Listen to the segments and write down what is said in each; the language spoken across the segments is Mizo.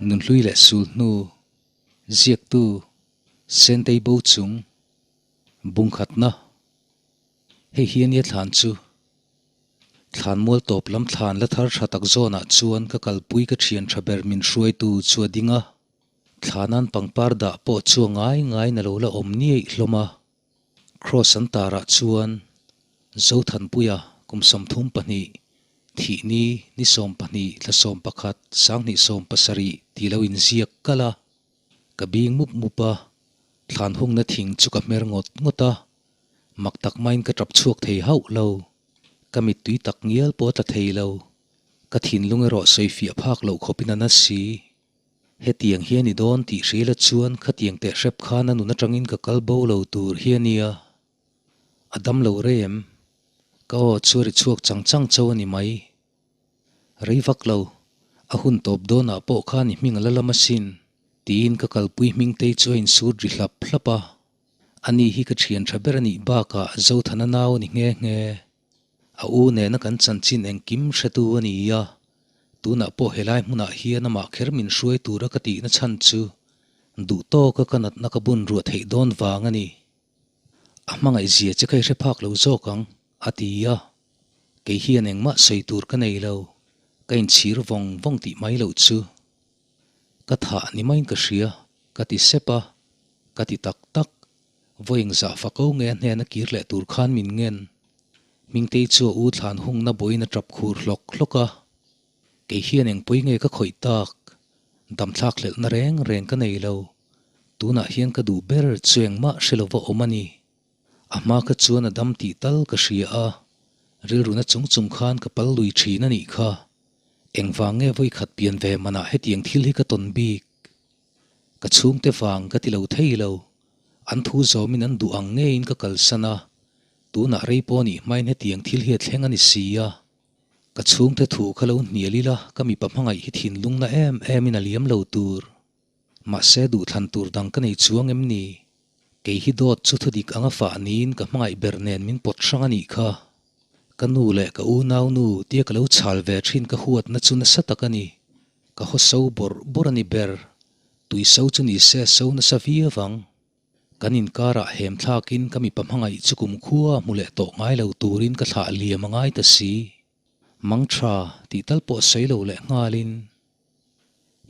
Nunhlui leh sulhnu ziaktu Sentei bo chung bungkhatna hei hi ania thlan chu. Thlan mual tawp lam thlan la thar tha tak zawnah chuan ka kalpui ka thian tha ber min hruaitu chu a ding a. Thlanan pangpar dah pawh chu a ngai ngaiin a lo la awm niaih hlawm a. Kraws an tarah chuan Zothanpuia kum 32, thihni ni 12 thla 11 2017 tih lo inziak kalh a. Ka bing mup mup a, thlan hungna thing chu ka hmer ngawt ngawt a, mak tak maiin ka tap chhuak thei hauh lo. Ka mittui tak ngial pawh a tla thei lo. Ka thinlung erawh sawifiah phak loh khawpin a na si. Hetiang hi a ni dawn tih hrila chuan khatiang teh hrep khan a nun atangin ka kal bo lo tur hi a nia. A dam lo rei em? Ka aw chu a ri chhuak chang chang chauh a ni mai. Rei vak lo, a hun tawp dawnah pawh khan i hming a la lam asin, tiin ka kalpui hmingtei chu a insut ri hlap hlap a. Ani hi ka thian tha ber a nih bakah Zothana nau a ni nghe nghe. A u nena kan chanchin engkim hretu a ni a, tunah pawh helai hmunah hian amah kher min hruai tura ka tihna chhan chu duh tawka ka natna ka bun ruah theih dawn vang a ni. A hmangaih zia che kha i hre phak lo zawk ang, a ti a. Kei hian engmah sawi tur ka nei lo, ka inchhir vawng vawng tih mai loh chu. Ka thah ni maiin ka hria, ka ti sep a, ka ti tak tak. Vawiin zah fako nge a hnena kir leh tur khan min ngen. Hmingtei chu a u thlan hungna bawiin a tap khur hlawk hlawk a. Kei hian engpui nge ka khawih tak? Damthlak hlelhna reng reng ka nei lo. Tunah hian ka duh ber chu engmah hre lova awm a ni. A hma kha chuan a dam tih tal ka hria a, rilruna chung chung khan ka pal lui thin a nih kha. Engvang nge vawikhat pian ve manah hetiang thil hi ka tawn bik? Ka chhungte vang ka ti lo thei lo. An thu zawmin an duh ang ngeiin ka kalsan a, tunah rei pawh nih hmain hetiang thil hi a thleng a ni si a. Ka chhungte thu kha lo hnial ila ka mipa hmangaih hi thinlungna em emin a liam lo tur. Mahse duhthlan tur dang ka nei chuang em ni? Kei hi dawt chu thudik anga fah niin ka hmangaih ber nen min pawt hrang a nih kha. Ka nu leh ka unau nu tia ka lo chhal ve thin ka huatna chu nasa tak a ni. Ka haw so bawrh bawrh a ni ber. Tui so chu ni se so nasa viau ang. Kan inkarah hem thlakin ka mipa hmangaih chu kumkhua hmu leh tawh ngai lo turin ka thlah liam a ngai ta si. Mang tha tih tal pawh sawi lo leh nghalin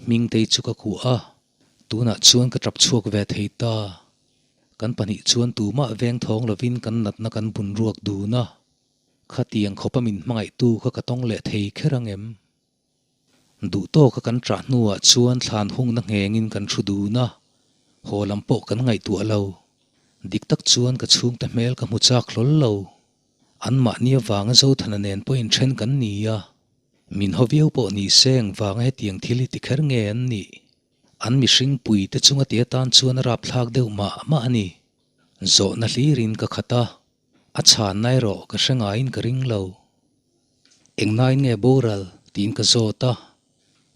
Hmingtei chu ka kuah a, tunah chuan ka tap chhuak ve thei ta. Kan pahnih chuan tumah veng thawng lovin kan natna kan bun ruak dun a. Khatiang khawpa min hmangaihtu kha ka tawng leh thei kher ang em? Duh tawka kan ṭah hnuah chuan thlan hungna nghengin kan thu dun a, haw lam pawh kan ngaihtuah lo. Dik tak chuan ka chhungte hmel ka hmu chak hlawl lo. Anmahni avanga Zothana nen pawh inṭhen kan ni a, min haw viau pawh ni se engvanga hetiang thil hi ti kher nge an nih? An mihring puite chunga ti atan chuan a rapthlak deuh mah mah a ni. Zawhna hlirin ka khat a, a chhanna erawh ka hre ngaiin ka ring lo. Engnain nge boral? tiin ka zawt a.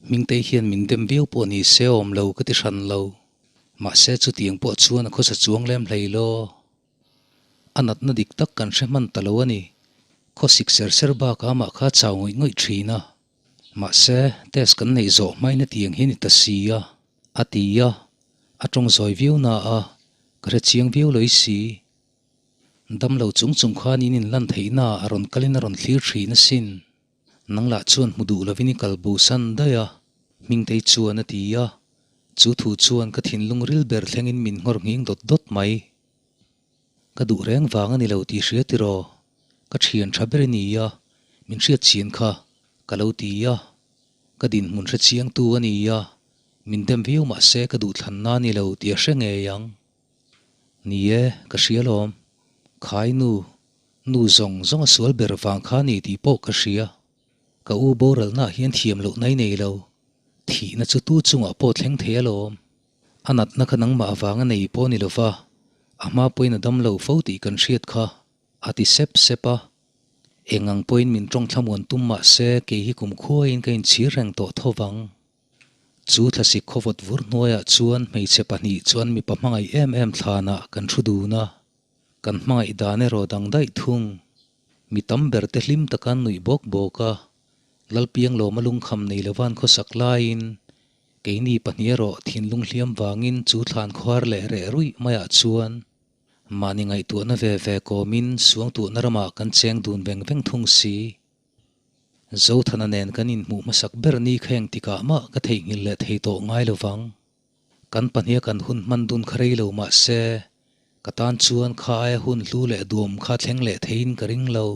Hmingtei hian min dem viau pawh ni se awm lo ka ti hran lo. Mahse chutiang pawh chuan a khawsa chuang lem hlei law. A natna dik tak kan hre hman ta lo a ni. Khawsik ser ser bakah amah kha chau ngawih ngawih thin a. Mahse test kan neih zawh hmain hetiang hi a ni ta si a, a ti a. A tawng zawi viau na a, ka hre chiang viau loi si. Damlo chung chung khan in inlan theihna a rawn kalin a rawn thlir thin asin. Nang lah chuan hmu duh lovin i kal bo san daih a, Hmingtei chuan a ti a. Chu thu chuan ka thinlung ril ber thlengin min nghawr nghing dawt dawt mai. Ka duh reng vang a ni lo tih hria tiraw? Ka thian tha ber i ni a, min hriat chin kha, ka lo ti a. Ka dinhmun hre chiangtu a ni a, min dem viau mah se ka duhthlanna a ni lo tih a hre ngei ang. Ni e, ka hria lawm. Khai nu, nu zawng zawng a sual ber vang kha ni tih pawh ka hria. Ka u boralnaah hian thiam loh nai nei lo. Thihna chu tu chungah pawh thleng thei alawm. A natna kha nangmah avanga nei pawh ni lova, a hma pawhin a dam lo fo tih kan hriat kha, a ti sep sep a. Eng ang pawhin min tawng thlamuan tum mah se kei hi kumkhuain ka inchhir reng tawh tho vang. Chu thlasik khawvawt vur hnuaiah chuan hmeichhe pahnih chuan mipa hmangaih em em thlanah kan thu dun a, kan hmangaih dan erawh dang daih thung. Mi tam ber te hlim taka an nuih bawk bawk a, Lalpianglawma lungkham nei lovan khawsak laiin. Keini pahnih erawh thinlung hliam vangin chu thlan khuar leh reh ruih maiah chuan mahni ngaihtuahna ve ve kawmin suangtuahna ramah kan cheng dun veng veng thung si. Zothana nen kan inhmuh hmasak ber ni kha engtikah mah ka theihnghilh leh thei tawh ngai lovang. Kan pahniha kan hun hman dun kha rei lo mah se, ka tan chuan kha aia hun hlu leh duam kha thleng leh theiin ka ring lo.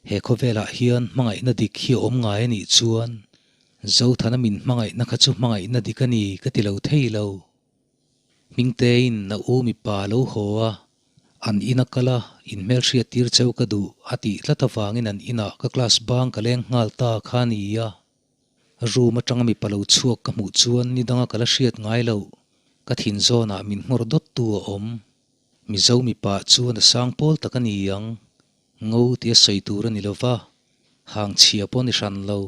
He khawvelah hian hmangaihna dik hi a awm ngai a nih chuan Zothana min hmangaihna kha chu hmangaihna dik a ni ka ti lo thei lo. Hmingtein a u mipa a lo haw a, an ina kal a, inhmelhriat tir cheu ka duh a tih tlat avangin an inah ka class bang ka leng nghal ta kha a ni a. Room atanga mipa lo chhuak ka hmuh chuan ni danga ka la hriat ngai loh, ka thin zawnah min nghawr dawttu a awm. Mizo mipa chuan a sang pawl tak a ni ang. Ngo tia sawi tur a ni lo va, hang chhia pawh a ni hran lo.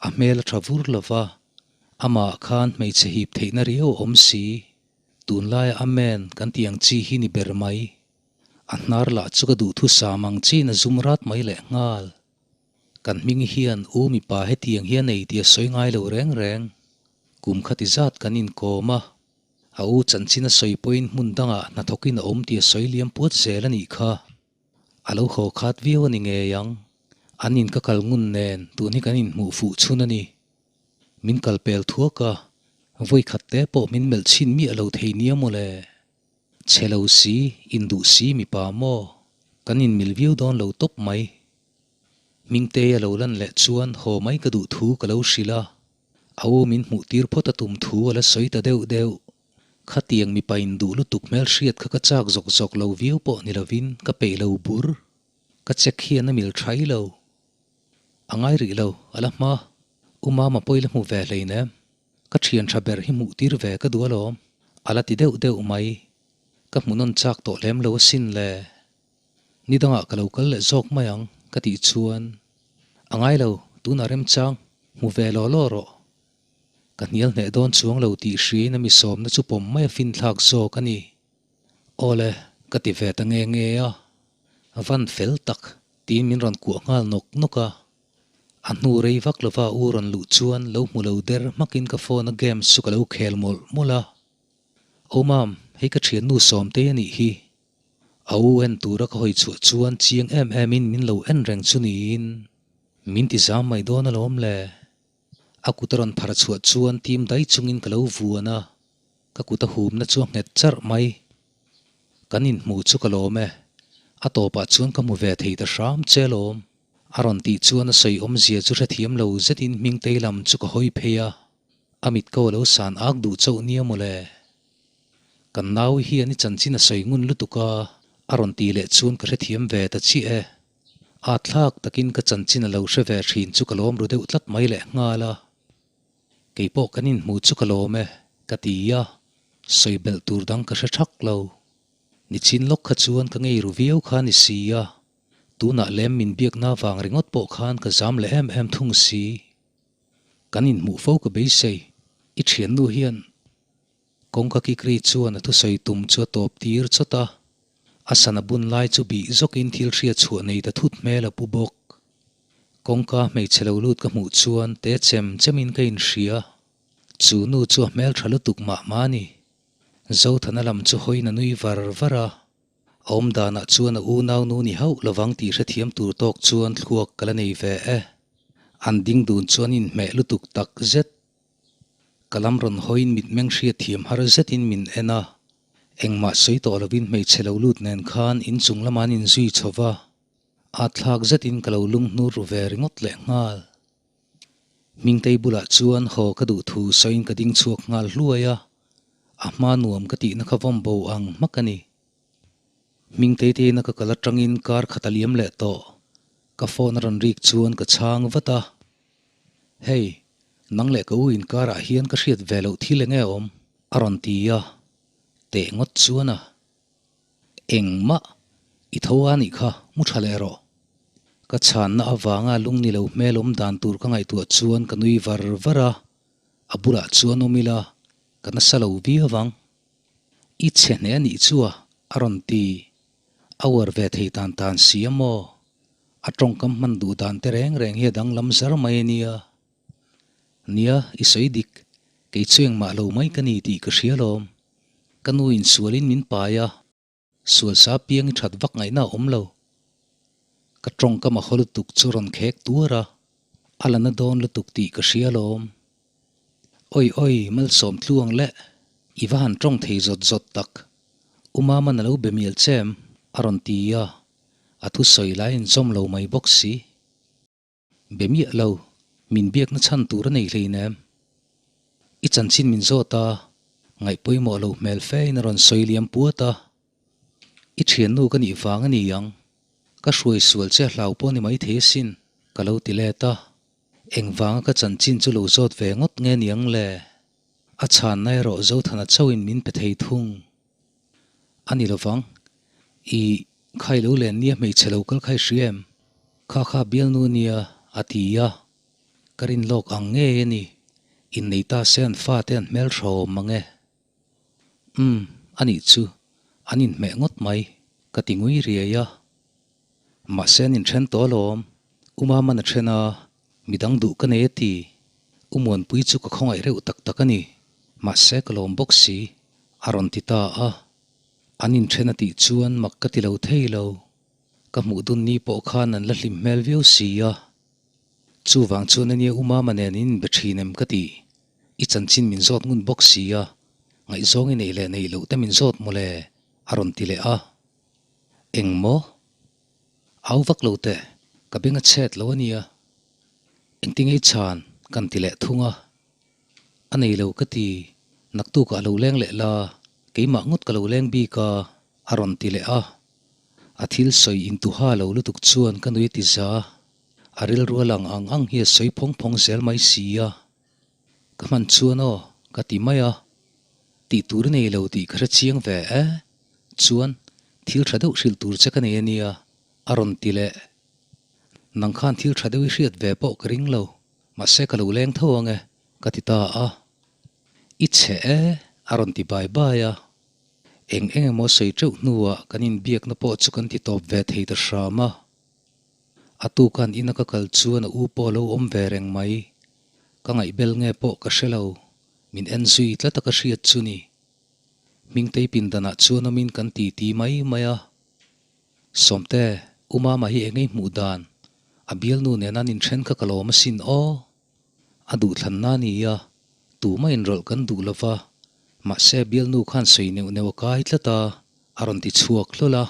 A hmel a tha vur lo va, amah khan hmeichhe hip theihna riau a awm si. Tunlaia Amen kan tih ang chi hi ni ber mai. A hnar lah chu ka duhthusam ang chiin a zum rat mai lehnghal. Kan hming hian u mipa hetiang hi a nei tih a sawi ngai lo reng reng. Kum khati zat kan inkawm a, a u chanchin a sawi pawhin hmun dangah hnathawkin a awm tih a sawi liam puat zel a nih kha. A lo haw khat viau a ni ngei ang. An in ka kal ngun nen tun hi kan inhmuh fuh chhun a ni. Min kal pel thuak a, vawi khat te pawh min melh chhin miah lo thei nia mawle. Chhe lo si, induh si mipa maw? Kan inmil viau dawn lo tawp mai. Hmingtei a lo lan leh chuan haw mai ka duh thu ka lo hrilh a, a u min hmuh tir phawt a tum thu a la sawi ta deuh deuh. Khatiang mipa induh lutuk hmelhriat kha ka chak zawk zawk lo viau pawh ni lovin ka peih lo bur. Ka check hian a mil thai lo. A ngai rih lo, a la hma. U Mama pawh i la hmu ve hleinem. Ka thian tha ber hi hmuh tir ve ka duh alawm. A la ti deuh deuh mai. Ka hmu nawn chak tawh lem lo asin le. Ni dangah ka lo kal leh zawk mai ang ka tih chuan a ngai lo, tunah remchang hmu ve law law rawh. Ka hnial hneh dawn chuang lo tih hriain a mi sawmna chu pawm mai a finthlak zawk a ni. Awle, ka ti ve ta nge nge a, van fel tak tiin min rawn kuah nghal nawk nawk a. A hnu rei vak lova u rawn luh chuan lo hmu lo der hmakin ka phone a games chu ka lo khel mawlh mawlh a. Aw mam, hei ka thiannu Sawmtei a nih hi. A u en tura ka hawi chhuah chuan chiang em em in min lo en reng chu niin min ti zam mai dawn alawm le. A kut a rawn phar chhuah chuan tim dai chungin ka lo vuan a, ka kut a humna chu a nghet charh mai. Kan inhmuh chu ka lawm e, a tawpah chuan ka hmu ve thei ta hram che alawm. A rawn tih chuan a sawi awmzia chu hrethiam lo zetin Hmingtei lam chu ka hawi phei a, a mit ko a lo san ak duh chauh nia mawle. Kan nau hian i chanchin a sawi ngun lutuk a, a rawn tih leh chuan ka hrethiam ve ta chiah e. At thlak takin ka chanchin a lo hre ve thin chu ka lawm ru deuh tlat mai leh nghal a. Kei pawh kan inhmuh chu ka lawm e, ka ti a, sawi belh tur dang ka hre thak lo. Nichin lawk kha chuan ka ngei ru viau kha ni si a, tunah lem min biakna vang ringawt pawh khan ka zam leh em em thung si. Kan inhmuh fo ka beisei, i thiannu hian Kawngka kikri chuan a thusawi tum chu a tawp tir chawt a, a sana bun lai chu bih zawkin thil hriat chhuah nei ta thut hmel a pu bawk. Kawngka hmeichhe lo lut ka hmuh chuan te chem chemin ka inhria. Chu nu chu a hmel tha lutuk mah mah a ni. Zothana lam chu hawiin a nui var var a, a awm danah chuan a unau nu ni hauh lovang tih hrethiam tur tawk chuan thluak ka la nei ve e. An ding dun chuan inhmeh lutuk tak zet. Ka lam rawn hawiin mitmeng hriatthiam har zetin min en a, engmah sawi tawh lovin hmeichhe lo lut nen khan inchung lamah an inzui chho va, at thlak zetin ka lo lung hnur ru ve ringawt leh nghal. Hmingtei bulah chuan haw ka duh thu sawiin ka ding chhuak nghal hluai a, a hma nuam ka tihna kha vawm bo ang hmak a ni. Hmingtei teina ka kal atangin kar khat a liam leh tawh, ka phone a rawn rik chuan ka chhang vat a. Hei, nang leh ka u inkarah hian ka hriat ve loh thil enge awm? A rawn ti a, teh ngawt chuan a. Engmah, i tho a nih kha, mu tha leh rawh. Ka chhanna avanga lungni lo hmel awm dan tur ka ngaihtuah chuan ka nui var var a, a bulah chuan awm ila, ka nasa lo viau ang. I chhe hneh a nih chu a, a rawn ti. A uar ve thei tan tan si a maw? A tawngkam hman duh dan te reng reng hi a danglam zar mai a nia. Nia, i sawi dik. Kei chu engmah lo mai ka ni tih ka hria lawm. Ka nu in sualin min pai a, sual sa piang i that vak ngaihna a awm lo. Ka tawngkam a haw lutuk chu rawn khek tuar a, a la na dawn lutuk tih ka hria lawm. Oi oi, malsawm tluang leh, i va han tawng thei zawt zawt tak. U Mama'n a lo be mial che em? a rawn ti a, a thusawi lai inzawm lo mai bawk si. Be miah lo, min biakna chhan tur a nei hleinem. I chanchin min zawt a, ngaih pawimawh lo hmel fe in a rawn sawi liam puat a. I thiannu ka nih vang a ni ang, ka hruai sual che a hlau pawh ni maithei asin, ka lo ti let a. Engvanga ka chanchin chu lo zawt ve ngawt nge ni ang le? A chhanna erawh Zothana chauhin min pe thei thung. A ni lovang. I khai lo len nia hmeichhe lo kal khai hria em? Kha kha bialnu nia a ti a. Ka rin lawk ang ngei a ni. Innei ta se an fate an hmel hrawm mang e. Umm, a nih chu. An inhmeh ngawt mai, ka ti ngui riai a. Mahse an inthen tawh alawm. U Maman a then a, midang duh ka nei a ti. U Muanpui chu ka khawngaih reuh tak tak a ni. Mahse ka lawm bawk si, a rawn ti ta a. An inthen a tih chuan mak ka ti lo thei lo. Ka hmuh dun ni pawh khan an la hlim hmel viau si a. Chuvang chuan ania U Mama nen in inbe thin em ka ti. I chanchin min zawt ngun bawk si a, ngaihzawng i neih leh neih loh te min zawt mawle, a rawn ti leh a. Eng maw? Au vak lo teh, ka beng a chhet lo a nia. Engtin ngei chhan kan ti leh thung a. A nei lo ka ti, naktukah lo leng leh la, keimah ngawt ka lo leng bik a, a rawn ti leh a. A thil sawi intuha lo lutuk chuan ka nui a ti za. A rilru a lang ang ang hi a sawi phawng phawng zel mai si a. Ka hman chuan aw, ka ti mai a. Tih tur i nei lo tih ka hre chiang ve e. Chuan, thil tha deuh hrilh tur che ka nei a nia, a rawn ti leh. Nang khan thil tha deuh i hriat ve pawh ka ring lo, mahse ka lo leng tho ang e, ka ti ta a. I chhe e, a rawn ti bai bai a. Eng eng emaw sawi teuh hnuah kan inbiakna pawh chu kan ti tawp ve thei ta hram a. A tukan ina ka kal chuan a u pawh a lo awm ve reng mai. Ka ngaihbel nge pawh ka hre lo, min en zui tlat a ka hriat chu ni. Hmingtei pindanah chuan awmin kan ti ti mai mai a. Sawmte, U Mama hi engei hmuh dan? A bialnu nena an inthen kha ka lawm asin aw. A duhthlanna a ni a, tumah inrawlh kan duh lo va, mahse bialnu khan sawi neuh neuh a kai tlat a, a rawn ti chhuak hlawl a.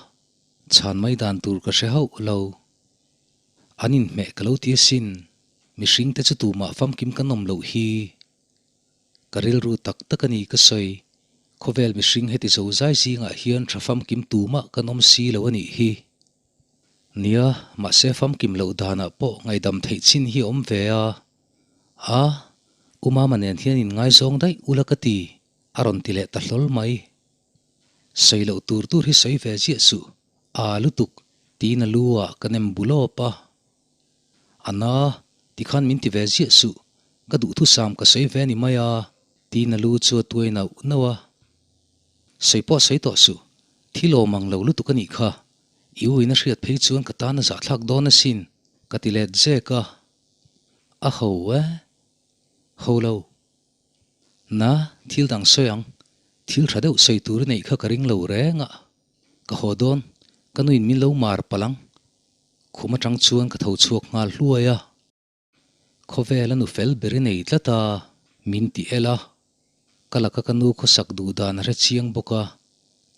Chhan mai dan tur ka hre hauh lo. An inhmeh ka lo ti asin, mihringte chu tumah famkim kan awm loh hi. Ka rilru tak tak a ni ka sawi, khawvel mihring heti zo zai zingah hian tha famkim tumah kan awm si lo a nih hi. Nia, mahse famkim loh danah pawh ngaihdam theih chin hi a awm ve a. A, U Mama nen hian inngaizawng daih ula ka ti, a rawn ti leh ta hlawl mai. Sawi loh tur tur hi sawi ve ziah suh, aa lutuk, tiin a lu ah ka nem bu lawp a. A na, tikhan min ti ve ziah suh, ka duhthusam ka sawi ve ni mai a, tiin a lu chu a tuai nauh nauh a. Sawi pawh sawi tawh suh, thil awm ang lo lutuk a nih kha, i u in a hriat phei chuan ka tan a zahthlak dawn asin, ka ti let zek a. A ho e, ho lo. Na, thil dang sawi ang. Thil tha deuh sawi tur i neih kha ka ring lo reng a. Ka haw dawn, ka nuin min lo mar palh ang. Khum atang chuan ka tho chhuak nghal hluai a. Khawvel a nu fel ber i nei tlat a, min ti el a. Ka laka ka nu khawsak duh dan a hre chiang bawk a,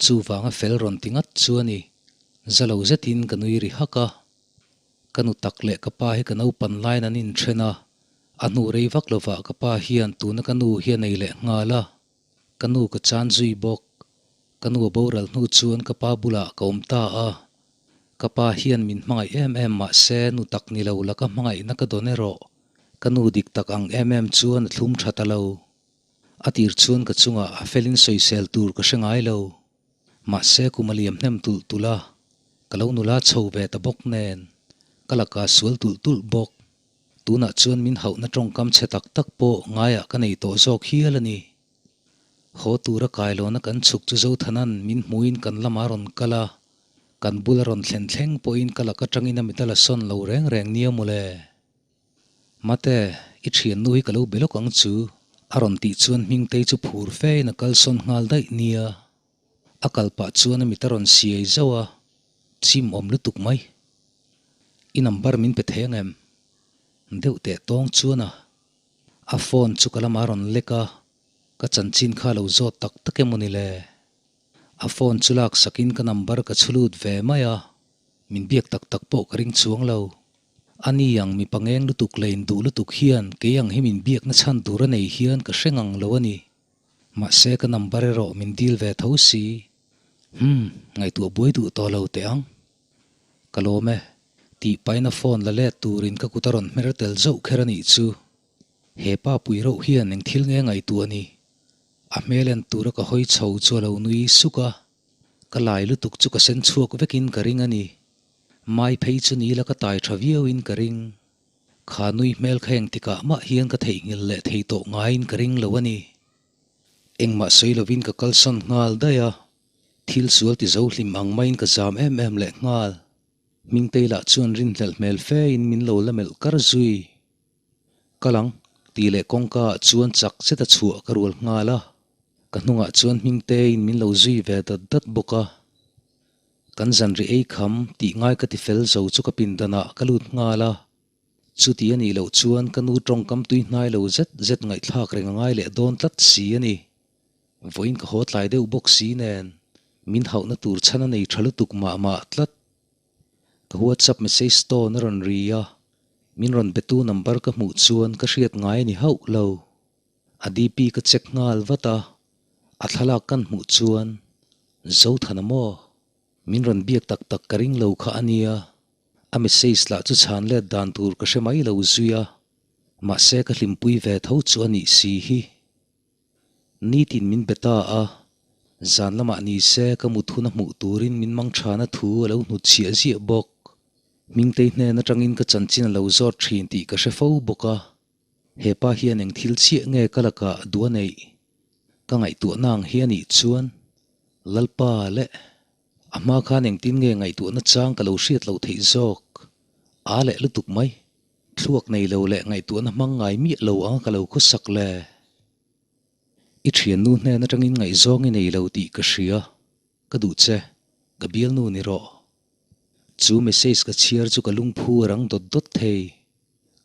chuvanga fel rawn ti ngat chu a ni. Za lo zetin ka nui ri hak a. Ka nu tak leh ka pa hi ka naupan laiin an inthen a, a hnu rei vak lovah ka pa hian tuna ka nu hi a nei leh nghal a, ka nu ka chan zui bawk. Ka nu a boral hnu chuan ka pa bulah ka awm ta a, ka pa hian min hmangaih em em mahse nu tak ni lo la ka hmangaihna ka dawn erawh ka nu dik tak ang em em chuan a thlum tha ta lo. A tir chuan ka chungah a felin sawisel tur ka hre ngai lo. Mahse kum a liam hnem tulh tulh a, ka lo nula chho ve ta bawk nen, ka laka sual tulh tulh bawk. Tunah chuan min hauhna tawngkam chhe tak tak pawh ngaiah ka nei tawh zawk hial a ni. Haw tura kailawna kan chhuk chu Zothanan min hmuin kan lamah a rawn kal a, kan bula rawn thlen thleng pawhin ka lak atangin a mit a la sawn lo reng reng nia mawle. Mate, i thiannu hi ka lo be lawk ang chu, A rawn tih chuan Hmingtei chu phur fein a kalsawn nghal daih nia. A kal pah chuan a mit a rawn siai zauh a, chim awm lutuk mai. I number min pe thei ang em? Deuh teh tawng chuan a a phone chu ka lamah a rawn lek a, ka chanchin kha a lo zawt tak tak em aw ni le? A phone chu lak sakin ka number ka chhu lut ve mai a, min biak tak tak pawh ka ring chuang lo. A ni ang mipa ngeng lutuk leh induh lutuk hian kei ang hi min biakna chhan tur a nei hian ka hre ngang lo a ni. Mahse ka number erawh min dil ve tho si. Humm, ngaihtuah buai duh tawh lo teh ang. Ka lawm e, tih paina phone la let turin ka kut a rawn hmer tel zauh kher a nih chu. He pa pui reuh hian eng thil nge ngaihtuah a ni? A hmel en tura ka hawi chho chu a lo nui suk a, ka lai lutuk chu ka sen chhuak vekin ka ring a ni. Mai phei chu ni la ka tai tha viauin ka ring. Kha nui hmel kha engtikah mah hian ka theihnghilh leh thei tawh ngaiin ka ring lo a ni. Engmah sawi lovin ka kalsawn nghal daih a, thil sual ti zo hlim ang maiin ka zam em em leh nghal. Hmingtei lah chuan rinhlelh hmel fein min lo la melh kar zui. Kal ang, tih leh kawngka ah chuan chak zet a chhuah ka rual nghal a, ka hnungah chuan Hmingteiin min lo zui ve dat dat bawk a. Kan zanri ei kham tih ngai ka ti fel zo chu ka pindan ah ka lut nghal a, chuti a nih loh chuan ka nu tawngkam tui hnai lo zet zet ngaihthlak reng a ngai leh dawn tlat si a ni. Vawiin ka haw tlai deuh bawk si nen min hauhna tur chhan a nei tha lutuk mah mah tlat. Ka WhatsApp message tawn a rawn ri a, min rawn betu number ka hmuh chuan ka hriat ngai a ni hauh lo. A DP ka check nghal vat a, a thlalak kan hmuh chuan Zothana maw? Min rawn biak tak tak ka ring lo kha a nia, a message lah chu chhan let dan tur ka hre mai lo zui a, mahse ka hlimpui ve tho chu a nih si hi. Nitin min be ta a, zan lamah ni se ka mut hun a hmuh turin min mang thana thu a lo hnut chhiah ziah bawk. Hmingtei hnen atangin ka chanchin a lo zawt thin tih ka hre fo bawk a, he pa hian eng thil chiah nge ka lakah duh a neih? Ka ngaihtuahna ang hi a nih chuan Lalpa leh a hma khan engtin nge ngaihtuahna chang ka lo hriat loh theih zawk? A leh lutuk mai. Thluak nei lo leh ngaihtuahna hmang ngai miah lo anga ka lo khawsak le. I thiannu hnen atangin ngaihzawng i nei lo tih ka hria. Ka duh che, ka bialnu ni rawh. Chu message ka chhiar chu ka lungphu a rang dawt dawt thei.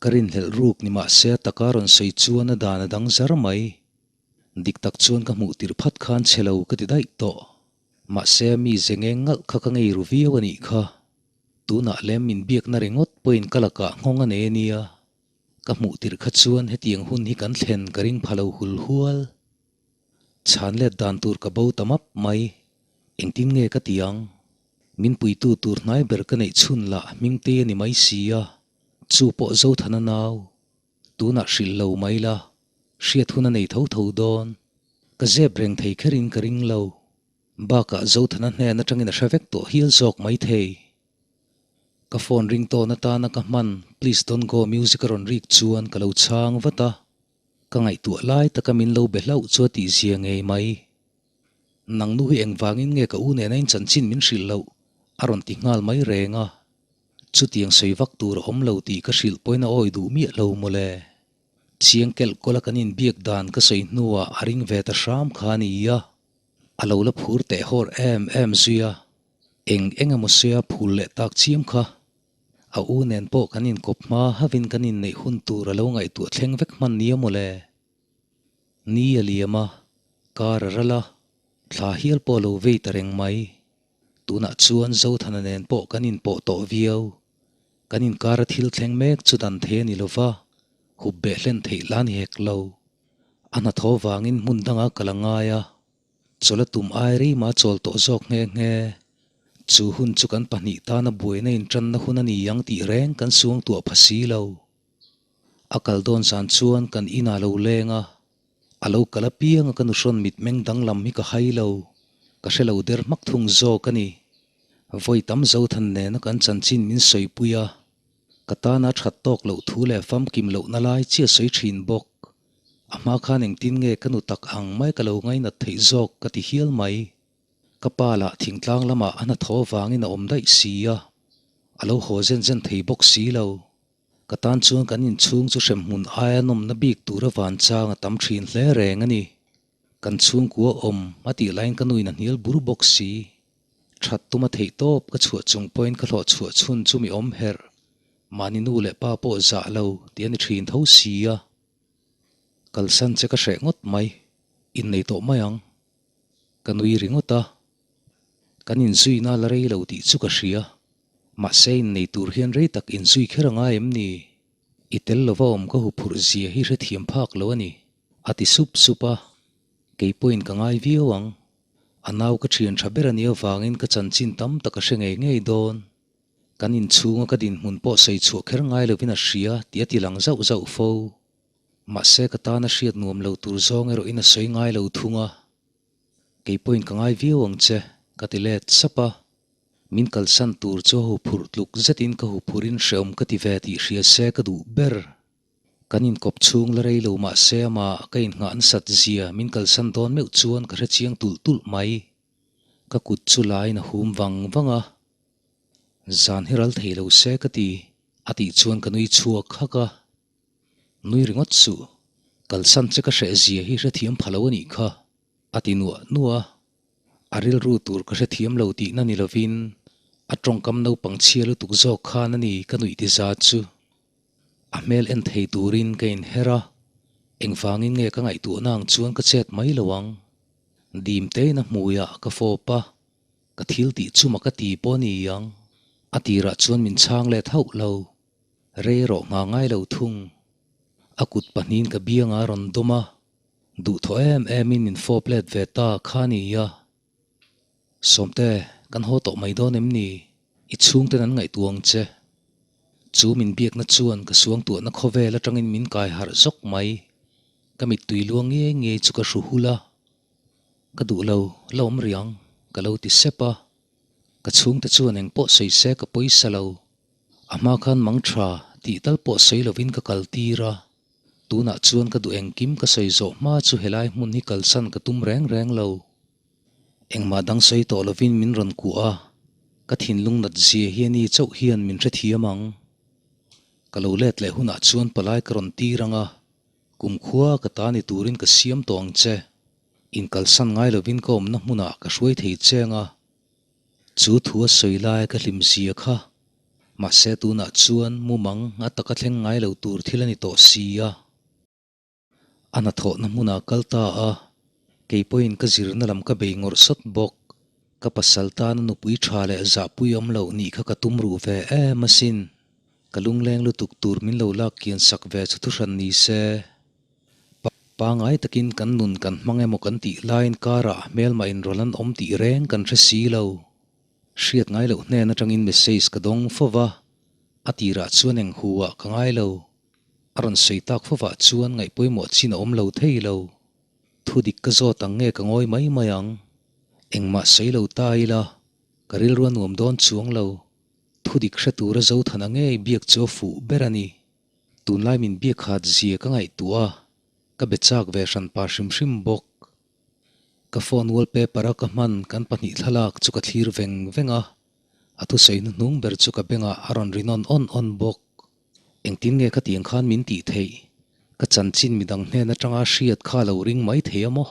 Ka rinhlelh ruk ni mahse a taka rawn sawi chuan a dan a dang zar mai. Dik tak chuan ka hmuh tirh phat khan che lo ka ti daih tawh. Mahse mi ze ngeng ngalh kha ka ngei ru viau a nih kha. Tunah lem min biakna ringawt pawhin ka lakah nghawng a nei a nia. Ka hmuh tirh kha chuan hetiang hun hi kan thlen ka ring pha lo hul hual. Chhan let dan tur ka bo ta map mai. Engtin nge ka ti ang? Min puitu tur hnai ber ka neih chhun lah Hmingte a ni mai si a, chu pawh Zothana nau. Tunah hrilh lo mai la, hriat hun a nei tho tho dawn. Ka zep reng thei kherin ka ring lo. Bakah Zothana hnen atangin a hre vek tawh hial zawk mai thei. Ka phone ringtone atana ka hman Please Don't Go music a rawn rik chuan ka lo chhang vat a, ka ngaihtuah lai taka min lo be hlauh chu a tihzia ngei mai. Nang nu hi engvangin nge ka u nena in chanchin min hrilh loh? a rawn ti nghal mai reng a. Chutiang sawi vak tur a awm lo tih ka hrilh pawhin a awi duh miah lo mawle. Chiang kelh kawla kan inbiak dan ka sawi hnuah a ring ve ta hram kha a ni a. A lo la phur teh hawr em em zui a, eng eng emaw sia phul leh tak chiam kha. A u nen pawh kan inkawp hma havin kan inneih hun tur a lo ngaihtuah thleng vek hman nia mawle. Ni a liam a, kar a ral a, thla hial pawh a lo vei ta reng mai. Tunah chuan Zothana nen pawh kan inpawh tawh viau. Kan inkara thil thleng mek chu dan thei a ni lova, hup beh hlen theih la ni hek lo. A hnathawh vangin hmun danga kal a ngai a, chawla tum ai rima chawl tawh zawk nghe nghe. Chu hun chu kan pahnih tana buaina intanna hun a ni ang tih reng kan suangtuah pha si lo. A kal dawn zan chuan kan inah lo leng a, a lo kal apianga ka nuhrawn mitmeng danglam hi ka hai lo, ka hre lo der hmak thung zawk a ni. Vawi tam Zothan nena kan chanchin min sawipui a, Ka tana that tawk loh thu leh famkim lohna lai chiah sawi thin bawk. A hma khan engtin nge ka nu tak ang mai ka lo ngainat theih zawk ka ti hial mai. Ka pa lah thingtlang lamah a hnathawh vangin a awm daih si a, a lo haw zen zen thei bawk si lo. Ka tan chuan kan inchhung chu hremhmun aia nawmna bik tura vanchang a tam thin hle reng a ni. Kan chhungkua awm a tih laiin ka nuin a hnial bur bawk si. That tuma theih tawp ka chhuah chung pawhin ka hlawh chhuah chhun chu mi awm herh. Mahni nu leh pa pawh zah lo tih a ni thin tho si a. Kalsan che ka hreh ngawt mai, innei tawh mai ang. Ka nui ringawt a. Kan inzuina la rei lo tih chu ka hria. Mahse innei tur hian rei tak inzui kher a ngai em ni? I tel lova awm ka huphurh zia hi hrethiam phak lo a ni, a ti sup sup a. Kei pawhin ka ngai viau ang. A nau ka thian tha ber a nih avangin ka chanchin tam tak a hre ngei ngei dawn. Kan inchhunga ka dinhmun pawh sawi chhuah kher ngai lovin a hria tih a ti lang zauh zauh fo. Mahse ka tana hriat nuam lo tur zawng erawhin a sawi ngai lo thung a. Kei pawhin ka ngai viau ang che, ka ti let sap a. Min kalsan tur chu a huphurh tluk zetin ka huphurhin hreawm ka ti ve tih hria se ka duh ber. Kan inkawp chhung la rei lo mah se amah ka innghah nasat zia min kalsan dawn meuh chuan ka hre chiang tulh tulh mai. Ka kut chu laiin a hum vang vang a. Zan hi ral thei lo se ka ti, a tih chuan ka nui chhuak hak a. Nui ringawt suh, kalsan che ka hreh zia hi hrethiam pha lo a nih kha, a ti nuah nuah a. A rilru tur ka hrethiam lo tihna ni lovin a tawngkam naupang chhia lutuk zawk khan a ni ka nuih ti zat chu. A hmel en thei turin ka inher a, engvangin nge ka ngaihtuahna ang chuan ka chet mai lo ang. Dim tein a hmuiah ka fawp a, ka thil tih chuma ka ti pawh a ni ang. A tirah chuan min chhang let hauh lo. Rei erawh nghah ngai lo thung. A kut pahnihin ka biangah a rawn dawm a, duhthawh em emin min fawp let ve ta kha a ni a. Sawmte, kan haw tawh mai dawn em ni? I chhungten an ngaihtuah ang che. Chu min biakna chuan ka suangtuahna khawvel atangin min kai harh zawk mai. Ka mittui luang ngei ngei chu ka hru hul a. Ka duh lo, la awm rih ang, ka lo ti sep a. Ka chhungte chuan engpawh sawi se ka pawisa lo. A hma khan mang tha tih tal pawh sawi lovin ka kal tir a, tunah chuan ka duh engkim ka sawi zawh hma chu helai hmun hi kalsan ka tum reng reng lo. Engmah dang sawi tawh lovin min rawn kuah a, ka thinlung nat zia hi ani chauh hian min hrethiam ang. Ka lo let leh hunah chuan palai ka rawn tir ang a, kumkhua ka ta ni turin ka siam tawh ang che. Inkalsan ngai lovin ka awmna hmunah ka hruai thei che ang a, Chu thu a sawi lai ka hlim zia kha. Mahse tunah chuan mumang a taka thleng ngai lo tur thil a ni tawh si a. A hnathawhna hmunah kal ta a, kei pawhin ka zirna lam ka bei ngawrh sawt bawk. Ka pasal tana nupui tha leh zahpui awm loh nih kha ka tum ruh ve em asin. Ka lungleng lutuk tur min lo lak kian sak ve chu thuhran ni se. Pangai takin kan nun kan hmang emaw kan tih laiin karah hmelmah inrawlh an awm tih reng kan hre si lo. Hriat ngai loh hnen atangin message ka dawng fo va, a tirah chuan eng hu ah ka ngai lo. A rawn sawi tak fovah chuan ngaih pawimawh chin a awm lo thei lo. Thu dik ka zawt ang nge ka ngawi mai mai ang. Engmah sawi lo ta ila, ka rilru a nuam dawn chuang lo. Thu dik hre tura Zothana ngei biak chu a fuh ber a ni. Tunlai min biak khat zia ka ngaihtuah a, ka be chak ve hran pa hrim hrim bawk. Ka phone wallpaper a ka hman kan pahnih thlalak chu ka thlir veng veng a, a thusawi hnuhnung ber chu ka bengah a rawn ri nawn awn awn bawk. Engtin nge khatiang khan min tih theih? Ka chanchin midang hnen atanga hriat kha lo ring mai thei a maw?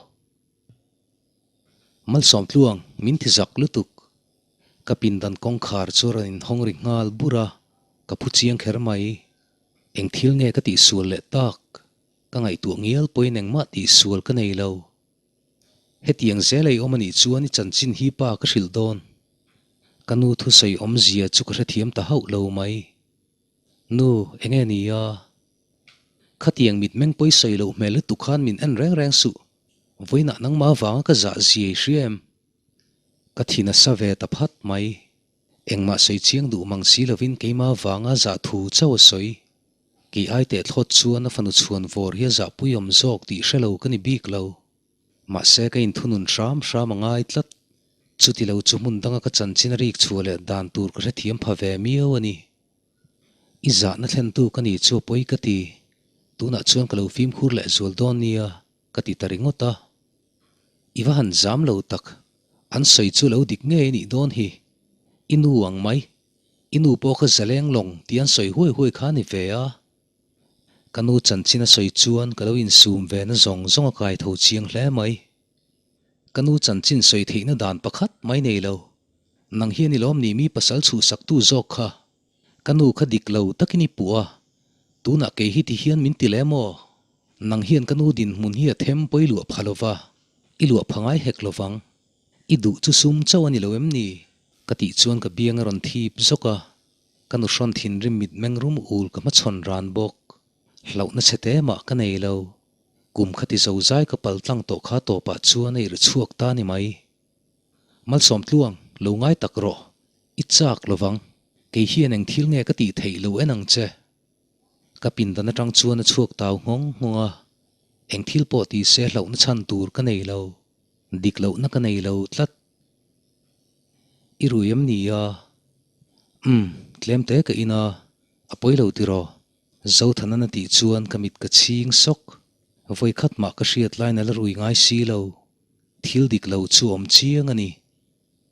Malsawm tluang, min ti zak lutuk. Ka pindan kawngkhar chu a rawn inhawng ri nghal bur a, ka phu chiang kher mai. Eng thil nge ka tihsual leh tak? Ka ngaihtuah ngial pawhin engmah tihsual ka nei lo. Hetiang zel ei awm a nih chuan i chanchin hi pa ka hrilh dawn. Ka nu thusawi awmzia chu ka hrethiam ta hauh lo mai. Nu, enge ni a? Khatiang mitmeng pawi sawi loh hmel lutuk khan min en reng reng suh. Vawiinah nangmah avanga ka zah zia i hria em? Ka thin a sa ve ta phat mai. Engmah sawi chiang duh mang si lovin keimah avanga zah thu chauh a sawi. Kei ai teh thlawt chuan a fanu chhuan vawr hi a zahpui awm zawk tih hre lo ka ni bik lo. Mahse ka inthunun hram hram a ngai tlat. Chuti lo chu hmun danga ka chanchin a rik chhuah leh dan tur ka hrethiam pha ve miau a ni. I zahna thlentu ka ni chu a pawi ka ti. Tunah chuan ka lo fimkhur leh zual dawn nia ka ti ta ringawt a. I va han zam lo tak, an sawi chu lo dik ngei a nih dawn hi. I nu ang mai. I nu pawh kha zaleng lawng tih an sawi huai huai kha a ni ve a. Ka nu chanchin a sawi chuan ka lo insum ve na zawng zawng a kai tho chiang hle mai. Ka nu chanchin sawi theihna dan pakhat mai nei lo. Nang hian i lawm ni mi pasal chhuhsaktu zawk kha. Ka nu kha dik lo takin i puh a, tunah kei hi ti hian min ti lem aw. Nang hian ka nu dinhmun hi a them pawi luah pha lo va, i luah pha ngai hek lo vang. I duh chu sum chauh a ni lo em ni? Ka tih chuan ka biang a rawn thip zawk a, ka nu hrawn thinrim mitmeng rum ul ka hmachhawn ran bawk. Hlauhna chhe te mah ka nei lo. Kum khati zo zai ka pal tlang tawh kha tawpah chuan a irh chhuak ta ni mai. Malsawm tluang, lo ngai tak rawh. I chak lo vang. Kei hian eng thil nge ka tih theih lo en ang che. Ka pindan atang chuan a chhuak tau nghawng nghawng a, eng thil pawh ti se hlauhna chhan tur ka nei lo. Dik lohna ka nei lo tlat. I rui em ni a? Umm, tlem te ka in a, a pawi lo tiraw? Zothanan a tih chuan ka mit ka chhing sawk. Vawikhat mah ka hriat lain a la rui ngai si lo. Thil dik lo chu awm chiang a ni.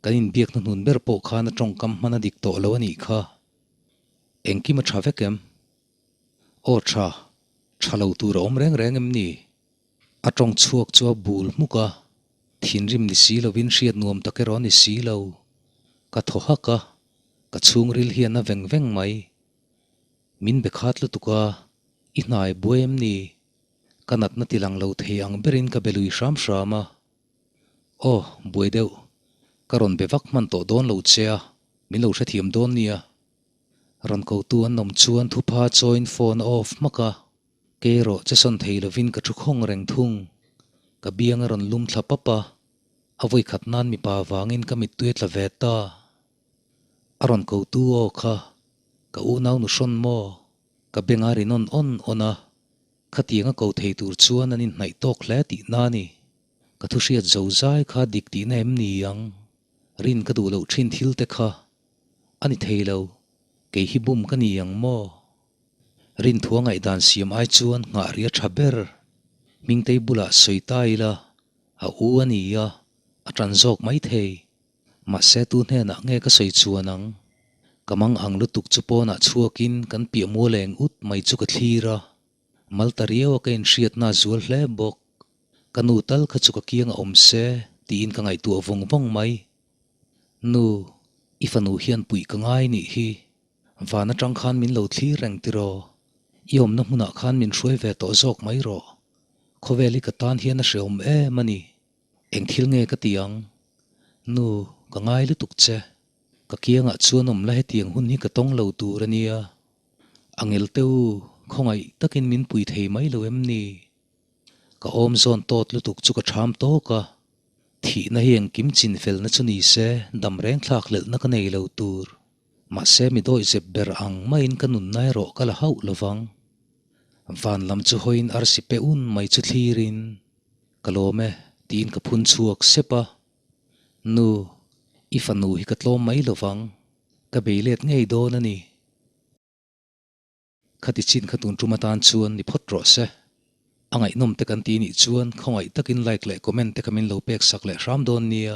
Kan inbiakna hnun ber pawh khan a tawngkam hman a dik tawh lo a nih kha. Engkim a tha vek em? Aw tha, tha lo tur a awm reng reng em ni? A tawng chhuak chu a bul hmuk a, thinrim ni si lovin hriat nuam tak erawh a ni si lo. Ka thaw hak a, ka chhungril hian a veng veng mai. Min be khat lutuk a, i hnai buai em ni? Ka natna ti lang lo thei ang berin ka be lui hram hram a. Aw, buai deuh. Ka rawn be vak hman tawh dawn lo che a, min lo hrethiam dawn nia. Rawn kotu an awm chuan thupha chawiin phone a off hmak a. Kei erawh che sawn thei lovin ka thu khawng reng thung. Ka biang a rawn lum thla pap a, a vawi khat nan mipa vangin ka mittui a tla ve ta. A rawn kotu aw kha, ka unau nu hrawn maw? Ka beng a ri nawn awn awn a, khatiang a ko thei tur chuan an inhnaih tawk hle tihna a ni. Ka thu hriat zo zai kha dik tihna em ni ang? Rin ka duh loh thin thil te kha a ni thei lo, kei hi bum ka ni ang maw? Rinthua ngaihdan siam ai chuan nghah ri a tha ber. Hmingtei bulah sawi ta ila, a u a ni a, a tan zawk mai thei. Mahse tu hnenah nge ka sawi chuan ang? Ka mang ang lutuk chu pawnah chhuakin kan piah mual eng ut mai chu ka thlir a, mal ta riau a ka inhriatna a zual hle bawk. Ka nu tal kha chu ka kiang a awm se tiin ka ngaihtuah vawng vawng mai. Nu, i fanu hian puih ka ngai nih hi. Van atang khan min lo thlir reng tiraw? I awmna hmunah khan min hruai ve tawh zawk mai rawh. Khawvel hi ka tan hian a hreawm em a ni. Eng thil nge ka ti ang? Nu, ka ngai lutuk che. Ka kiangah chuan awm la hetiang hun hi ka tawng lo tur a nia. A ngel te u, khawngaih takin min pui thei mai lo em ni? Ka awm zawn tawt lutuk chu ka ṭham tawk a. Thihna hi engkim chin felna chu ni se, dam reng thlak hlelhna ka nei lo tur. Mahse mi dawih zep ber ang maiin ka nunna erawh ka la hauh lo vang. Van lam chu hawiin arsi pe un mai chu thlirin, Ka lawm e, tiin ka phun chhuak sep a. Nu, i fanu hi ka tlawm mai lo vang. Ka bei let ngei dawn a ni. Khati chin kha tun tum atan chuan ni phawt rawh se. A ngaihnawm te kan ti nih chuan khawngaih takin like leh comment te kha min lo pek sak leh hram dawn nia.